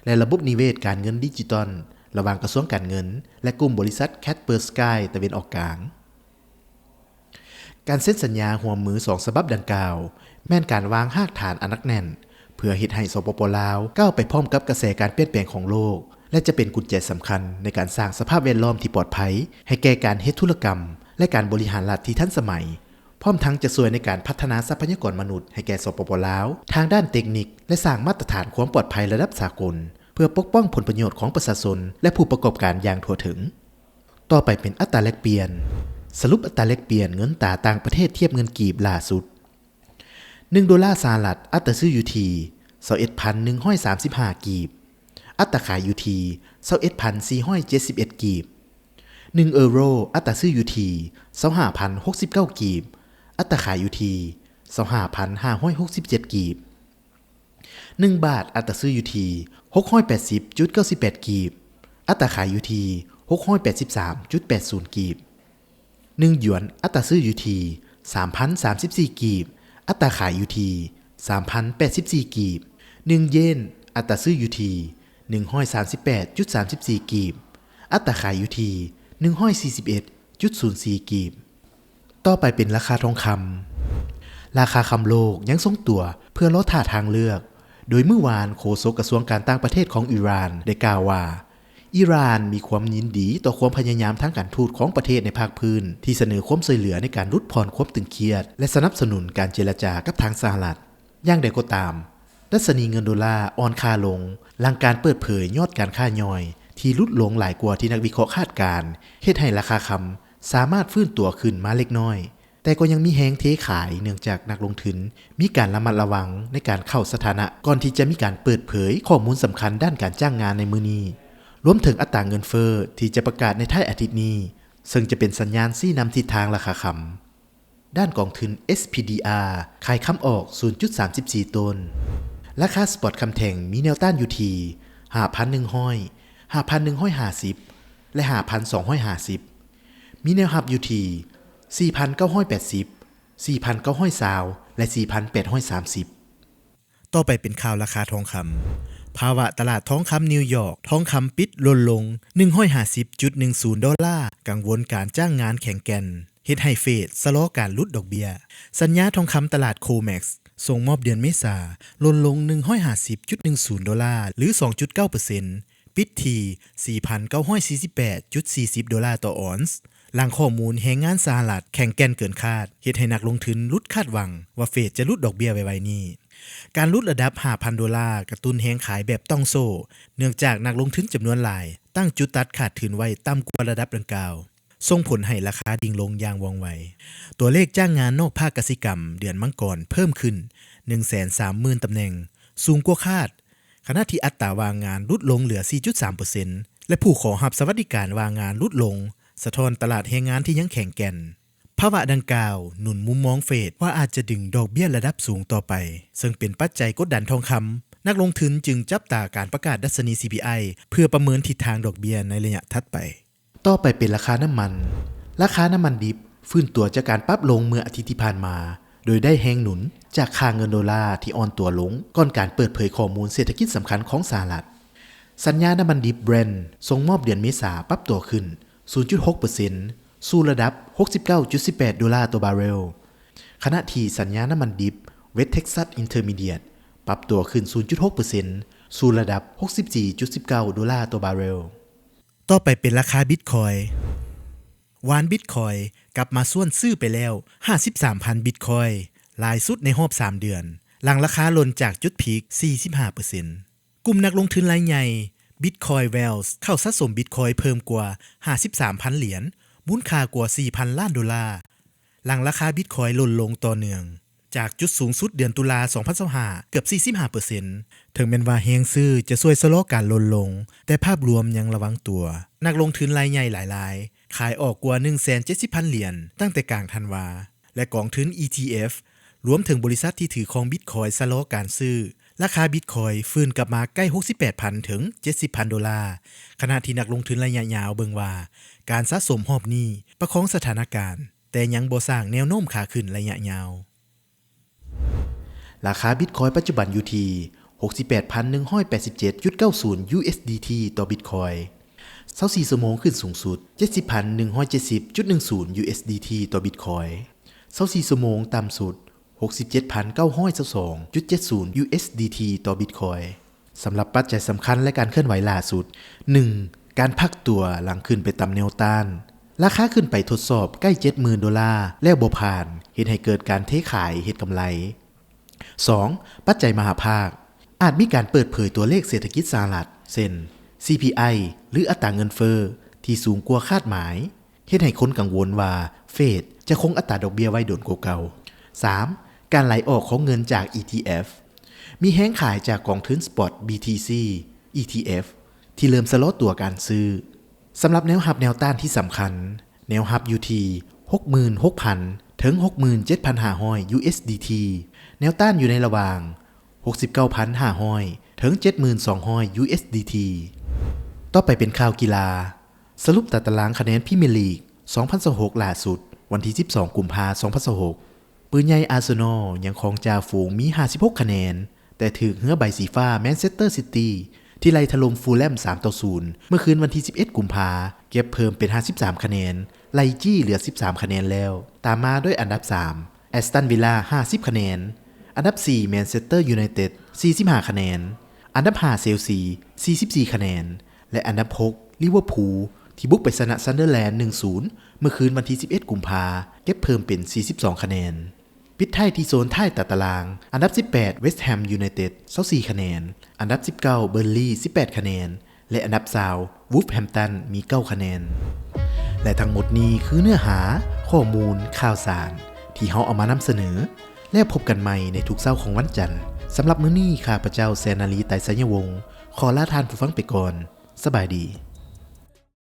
ແລະ ລະບົບນິເວດການເງິນດິຈິຕອນ ລະຫວ່າງກະຊວງການເງິນ ແລະ ກຸ່ມບໍລິສັດ Kaspersky ຕາເວັນອອກກາງ. ການເຊັນສັນຍາຮ່ວມມືສອງສະບັບດັ່ງກ່າວ ແມ່ນການວາງຮາກຖານອັນໜັກແໜ້ນ ເພື່ອເຮັດໃຫ້ ສປປ ລາວ ກ້າວໄປພ້ອມກັບກະແສການປ່ຽນແປງຂອງໂລກ ແລະ ຈະເປັນກຸນແຈສຳຄັນໃນການສ້າງສະພາບແວດລ້ອມທີ່ປອດໄພໃຫ້ແກ່ການເຮັດທຸລະກຳ ແລະ ການບໍລິຫານລັດທີ່ທັນສະໄໝ. ພ້ອມທັງຈະຊ່ວຍໃນການພັດທະນາຊັບພະຍາກອນມະນຸດໃຫ້ແກ່ ສປປ ລາວ ທາງດ້ານເຕັກນິກ ແລະ ສ້າງມາດຕະຖານຄວາມປອດໄພລະດັບສາກົນ ເພື່ອປົກປ້ອງຜົນປະໂຫຍດຂອງປະຊາຊົນ ແລະ ຜູ້ປະກອບການຢ່າງທົ່ວເຖິງ. ຕໍ່ໄປເປັນອັດຕາແລກປ່ຽນ. ສະຫຼຸບອັດຕາແລກປ່ຽນເງິນຕາຕ່າງປະເທດທຽບເງິນກີບລ່າສຸດ. ໜຶ່ງໂດລາສະຫະລັດ ອັດຕາຊື້ຢູ່ທີ່ ຊາວເອັດພັນໜຶ່ງຮ້ອຍສາມສິບຫ້າ ກີບ, ອັດຕາຂາຍຢູ່ທີ່ ຊາວເອັດພັນສີ່ຮ້ອຍເຈັດສິບເອັດ ກີບ. ໜຶ່ງເອີໂຣ ອັດຕາຊື້ຢູ່ທີ່ ຊາວຫ້າພັນຫົກສິບເກົ້າ ກີບ, ອັດຕາຂາຍຢູ່ທີ່ ຊາວຫ້າພັນຫ້າຮ້ອຍຫົກສິບເຈັດ ກີບ. ໜຶ່ງບາດ ອັດຕາຊື້ຢູ່ທີ່ ຫົກຮ້ອຍແປດສິບຈຸດເກົ້າສິບແປດ ກີບ, ອັດຕາຂາຍຢູ່ທີ່ ຫົກຮ້ອຍແປດສິບສາມຈຸດແປດສູນ ກີບ. ໜຶ່ງຢວນ ອັດຕາຊື້ຢູ່ທີ່ ສາມພັນສາມສິບສີ່ ກີບ, ອັດຕາຂາຍຢູ່ທີ່ ສາມພັນແປດສິບສີ່ ກີບ. ໜຶ່ງເຢນ ອັດຕາຊື້ຢູ່ທີ່ ໜຶ່ງຮ້ອຍສາມສິບແປດຈຸດສາມສິບສີ່ ກີບ, ອັດຕາຂາຍຢູ່ທີ່ ໜຶ່ງຮ້ອຍສີ່ສິບເອັດຈຸດສູນສີ່ ກີບ. ຕໍ່ໄປເປັນລາຄາທອງຄຳ. ລາຄາຄຳໂລກຍັງຊົງຕົວເພື່ອລໍຖ້າທາງເລືອກ, ໂດຍມື້ວານໂຄສົກກະຊວງການຕ່າງປະເທດຂອງອີຣານໄດ້ກ່າວວ່າ ອີຣານມີຄວາມຍິນດີຕໍ່ຄວາມພະຍາຍາມທາງການທູດຂອງປະເທດໃນພາກພື້ນທີ່ສະເໜີຄວາມຊ່ວຍເຫຼືອໃນການຫຼຸດຜ່ອນຄວາມຕຶງຄຽດ ແລະ ສະໜັບສະໜູນການເຈລະຈາກັບທາງສະຫະລັດ. ຢ່າງໃດກໍຕາມ, ດັດຊະນີເງິນໂດລາອ່ອນຄ່າລົງ ຫຼັງການເປີດເຜີຍຍອດການຄ້າຍ່ອຍທີ່ຫຼຸດລົງຫຼາຍກວ່າທີ່ນັກວິເຄາະຄາດການ, ເຮັດໃຫ້ລາຄາຄຳສາມາດຟື້ນຕົວຂຶ້ນມາເລັກນ້ອຍ, ແຕ່ກໍຍັງມີແຮງເທຂາຍ ເນື່ອງຈາກນັກລົງທຶນມີການລະມັດລະວັງໃນການເຂົ້າສະຖານະ ກ່ອນທີ່ຈະມີການເປີດເຜີຍຂໍ້ມູນສຳຄັນດ້ານການຈ້າງງານໃນມື້ນີ້, ລວມເຖິງອັດຕາເງິນເຟີ້ທີ່ຈະປະກາດໃນທ້າຍອາທິດນີ້, ເຊິ່ງຈະເປັນສັນຍານຊີ້ນຳທິດທາງລາຄາຄຳ. ດ້ານກອງທຶນ ເອສ ພີ ດີ ອາ ຂາຍຄຳອອກ ສູນຈຸດສາມສິບສີ່ໂຕນ. ລາຄາສະປອດຄຳແທ່ງມີແນວຕ້ານຢູ່ທີ່ ຫ້າພັນໜຶ່ງຮ້ອຍ, ຫ້າພັນໜຶ່ງຮ້ອຍຫ້າສິບ ແລະ ຫ້າພັນສອງຮ້ອຍຫ້າສິບ. ມີແນວຮັບຢູ່ທີ່ ສີ່ພັນເກົ້າຮ້ອຍແປດສິບ, ສີ່ພັນເກົ້າຮ້ອຍຊາວ ແລະ ສີ່ພັນແປດຮ້ອຍສາມສິບ. ຕໍ່ໄປເປັນຂ່າວລາຄາທອງຄຳ. ພາວະຕະຫຼາດທອງຄຳນິວຢອກ, ທອງຄຳປິດຫຼົ່ນລົງ ໜຶ່ງຮ້ອຍຫ້າສິບຈຸດໜຶ່ງສູນໂດລາ, ກັງວົນການຈ້າງງານແຂງແກ່ນ ເຮັດໃຫ້ເຟດຊະລໍການຫຼຸດດອກເບ້ຍ. ສັນຍາທອງຄຳຕະຫຼາດໂຄແມັກ ສົ່ງມອບເດືອນເມສາ ຫຼົ່ນລົງ ໜຶ່ງຮ້ອຍຫ້າສິບຈຸດໜຶ່ງສູນໂດລາ ຫຼື ສອງຈຸດເກົ້າເປີເຊັນ, ປິດທີ່ ສີ່ພັນເກົ້າຮ້ອຍສີ່ສິບແປດຈຸດສີ່ສິບໂດລາຕໍ່ອອນສ໌, ຫຼັງຂໍ້ມູນແຮງງານສະຫະລັດແຂງແກ່ນເກີນຄາດ ເຮັດໃຫ້ນັກລົງທຶນຫຼຸດຄາດຫວັງວ່າເຟດຈະຫຼຸດດອກເບ້ຍໄວໆນີ້. ການຫຼຸດລະດັບ ຫ້າພັນໂດລາ ກະຕຸ້ນແຮງຂາຍແບບຕ່ອງໂສ້, ເນື່ອງຈາກນັກລົງທຶນຈຳນວນຫຼາຍຕັ້ງຈຸດຕັດຂາດທຶນໄວ້ຕ່ຳກວ່າລະດັບດັ່ງກ່າວ, ສົ່ງຜົນໃຫ້ລາຄາດິ່ງລົງຢ່າງວ່ອງໄວ. ຕົວເລກຈ້າງງານນອກພາກກະສິກຳເດືອນມັງກອນເພີ່ມຂຶ້ນ ໜຶ່ງແສນສາມໝື່ນຕຳແໜ່ງ, ສູງກວ່າຄາດ, ຂະນະທີ່ອັດຕາວ່າງງານຫຼຸດລົງເຫຼືອ ສີ່ຈຸດສາມເປີເຊັນ ແລະ ຜູ້ຂໍຮັບສະຫວັດດີການວ່າງງານຫຼຸດລົງ, ສະທ້ອນຕະຫຼາດແຮງງານທີ່ຍັງແຂງແກ່ນ. ພາວະດັ່ງກ່າວໜູນມຸມມອງເຟດວ່າອາດຈະດຶງດອກເບ້ຍລະດັບສູງຕໍ່ໄປ, ເຊິ່ງເປັນປັດໄຈກົດດັນທອງຄຳ. ນັກລົງທຶນຈຶ່ງຈັບຕາການປະກາດດັດຊະນີ ຊີ ພີ ໄອ ເພື່ອປະເມີນທິດທາງດອກເບ້ຍໃນໄລຍະຖັດໄປ. ຕໍ່ໄປເປັນລາຄານ້ຳມັນ. ລາຄານ້ຳມັນດິບຟື້ນຕົວຈາກການປັບລົງເມື່ອອາທິດທີ່ຜ່ານມາ, ໂດຍໄດ້ແຮງໜູນຈາກຄ່າເງິນໂດລາທີ່ອ່ອນຕົວລົງ ກ່ອນການເປີດເຜີຍຂໍ້ມູນເສດຖະກິດສຳຄັນຂອງສະຫະລັດ. ສັນຍານ້ຳມັນດິບ Brent ສົ່ງມອບເດືອນເມສາປັບຕົວຂຶ້ນ ສູນຈຸດຫົກເປີເຊັນ ສູ່ລະດັບ ຫົກສິບເກົ້າຈຸດສິບແປດໂດລາຕໍ່ບາເຣວ, ຂະນະທີ່ສັນຍານ້ຳມັນດິບ West Texas Intermediate ປັບຕົວຂຶ້ນ ສູນຈຸດຫົກເປີເຊັນ ສູ່ລະດັບ ຫົກສິບສີ່ຈຸດສິບເກົ້າໂດລາຕໍ່ບາເຣວ. ຕໍ່ໄປເປັນລາຄາບິດຄອຍ. ວານບິດຄອຍກັບມາຊວນຊື້ໄປແລ້ວ ຫ້າສິບສາມພັນບິດຄອຍ, ຫຼາຍສຸດໃນຮອບສາມເດືອນ, ຫຼັງລາຄາຫຼົ່ນຈາກຈຸດພີກ ສີ່ສິບຫ້າເປີເຊັນ. ກຸ່ມນັກລົງທຶນລາຍໃຫຍ່ Bitcoin Whales ເຂົ້າສະສົມບິດຄອຍເພີ່ມກວ່າ ຫ້າສິບສາມພັນຫຼຽນ, ມູນຄ່າກວ່າ ສີ່ພັນລ້ານໂດລາ, ຫຼັງລາຄາບິດຄອຍຫຼົ່ນລົງຕໍ່ເນື່ອງ ຈາກຈຸດສູງສຸດເດືອນຕຸລາ ສອງພັນຊາວຫ້າ ເກືອບ ສີ່ສິບຫ້າເປີເຊັນ. ເຖິງແມ່ນວ່າແຮງຊື້ຈະຊ່ວຍຊະລໍການຫຼົ່ນລົງ, ແຕ່ພາບລວມຍັງລະວັງຕົວ. ນັກລົງທຶນລາຍໃຫຍ່ຫຼາຍລາຍຂາຍອອກກວ່າ ໜຶ່ງແສນເຈັດສິບພັນຫຼຽນ ຕັ້ງແຕ່ກາງທັນວາ, ແລະ ກອງທຶນ ອີ ທີ ເອັຟ ລວມເຖິງບໍລິສັດທີ່ຖືຄອງບິດຄອຍຊະລໍການຊື້. ລາຄາບິດຄອຍຟື້ນກັບມາໃກ້ ຫົກສິບແປດພັນ ເຖິງ ເຈັດສິບພັນໂດລາ, ຂະນະທີ່ນັກລົງທຶນໄລຍະຍາວເບິ່ງວ່າ ການສະສົມຮອບນີ້ປະຄອງສະຖານະການ, ແຕ່ຍັງບໍ່ສ້າງແນວໂນ້ມຂາຂຶ້ນໄລຍະຍາວ. ລາຄາບິດຄອຍປັດຈຸບັນຢູ່ທີ່ ຫົກສິບແປດພັນໜຶ່ງຮ້ອຍແປດສິບເຈັດຈຸດເກົ້າສູນ USDT ຕໍ່ບິດຄອຍ, ຊາວສີ່ຊົ່ວໂມງຂຶ້ນສູງສຸດ ເຈັດສິບພັນໜຶ່ງຮ້ອຍເຈັດສິບຈຸດໜຶ່ງສູນ USDT ຕໍ່ບິດຄອຍ, ຊາວສີ່ຊົ່ວໂມງຕ່ຳສຸດ ຫົກສິບເຈັດພັນເກົ້າຮ້ອຍຊາວສອງຈຸດເຈັດສູນ USDT ຕໍ່ບິດຄອຍ. ສຳລັບປັດໄຈສຳຄັນ ແລະ ການເຄື່ອນໄຫວລ່າສຸດ, ໜຶ່ງ ການພັກຕົວຫຼັງຂຶ້ນໄປຕຳແນວຕ້ານ, ລາຄາຂຶ້ນໄປທົດສອບໃກ້ ເຈັດໝື່ນໂດລາ ແລ້ວບໍ່ຜ່ານ, ເຮັດໃຫ້ເກີດການເທຂາຍເຮັດກຳໄລ. ສອງ ປັດໄຈມະຫາພາກ, ອາດມີການເປີດເຜີຍຕົວເລກເສດຖະກິດສະຫະລັດ ເຊັ່ນ ຊີພີໄອ ຫຼື ອັດຕາເງິນເຟີ້ ທີ່ສູງກວ່າຄາດໝາຍ, ເຮັດໃຫ້ຄົນກັງວົນວ່າເຟດຈະຄົງອັດຕາດອກເບ້ຍໄວ້ດົນກວ່າເກົ່າ. ສາມ ການໄຫຼອອກຂອງເງິນຈາກ ອີ ທີ ເອັຟ. ມີແຮງຂາຍຈາກກອງທຶນ Spot ບີ ທີ ຊີ ອີ ທີ ເອັຟ ທີ່ເລີ່ມຊະລໍຕົວການຊື້. ສຳລັບແນວຮັບແນວຕ້ານທີ່ສຳຄັນ, ແນວຮັບຢູ່ທີ່ ຫົກໝື່ນຫົກພັນ ເຖິງ ຫົກໝື່ນເຈັດພັນຫ້າຮ້ອຍ USDT, ແນວຕ້ານຢູ່ໃນລະຫວ່າງ ຫົກສິບເກົ້າພັນຫ້າຮ້ອຍ ເຖິງ ເຈັດໝື່ນສອງຮ້ອຍ USDT. ຕໍ່ໄປເປັນຂ່າວກິລາ. ສະຫຼຸບຕາຕະລາງຄະແນນພຣີເມຍລີກ ສອງພັນຊາວຫົກ ຫຼ້າສຸດ ວັນທີ ສິບສອງ ກຸມພາ ສອງພັນຊາວຫົກ, ປືໃຫຍ່ອາເຊີນໍຍັງຄອງຈ່າຝູງມີ ຫ້າສິບຫົກຄະແນນ, ແຕ່ຖືກເຮືອໃບສີຟ້າ Manchester City ທີ່ໄລ່ຖະຫຼົ່ມຟູລແລມ ສາມຕໍ່ສູນ ເມື່ອຄືນວັນທີ ສິບເອັດ ກຸມພາ ເກັບເພີ່ມເປັນ ຫ້າສິບສາມຄະແນນ, ໄລ່ຈີ້ເຫຼືອ ສິບສາມຄະແນນແລ້ວ. ຕາມມາດ້ວຍອັນດັບ ສາມ Aston Villa ຫ້າສິບຄະແນນ, ອັນດັບ ສີ່ Manchester United ສີ່ສິບຫ້າຄະແນນ, ອັນດັບ ຫ້າ Chelsea ສີ່ສິບສີ່ຄະແນນ ແລະ ອັນດັບ ຫົກ Liverpool ທີ່ບຸກໄປຊະນະ Sunderland ໜຶ່ງສູນ ເມື່ອຄືນວັນທີ ສິບເອັດ ກຸມພາ ເກັບເພີ່ມເປັນ ສີ່ສິບສອງຄະແນນ. ປິດທ້າຍທີ່ໂຊນທ້າຍຕາຕະລາງ, ອັນດັບ ສິບແປດ West Ham United ຊາວສີ່ຄະແນນ, ອັນດັບ ສິບເກົ້າ Burnley ສິບແປດຄະແນນ ແລະ ອັນດັບ ຊາວ Wolverhampton ມີເກົ້າຄະແນນ. ແລະ ທັງໝົດນີ້ຄືເນື້ອຫາຂໍ້ມູນຂ່າວສານທີ່ເຮົາເອົາມານຳສະເໜີ. ແລ້ວພົບກັນໃໝ່ໃນທຸກເຊົ້າຂອງວັນຈັນ. ສຳລັບມື້ນີ້ ຂ້າພະເຈົ້າ ແສນນາລີ ໄຕໄຊຍະວົງ ຂໍລາທ່ານຜູ້ຟັງໄປກ່ອນ. ສະບາຍດີ.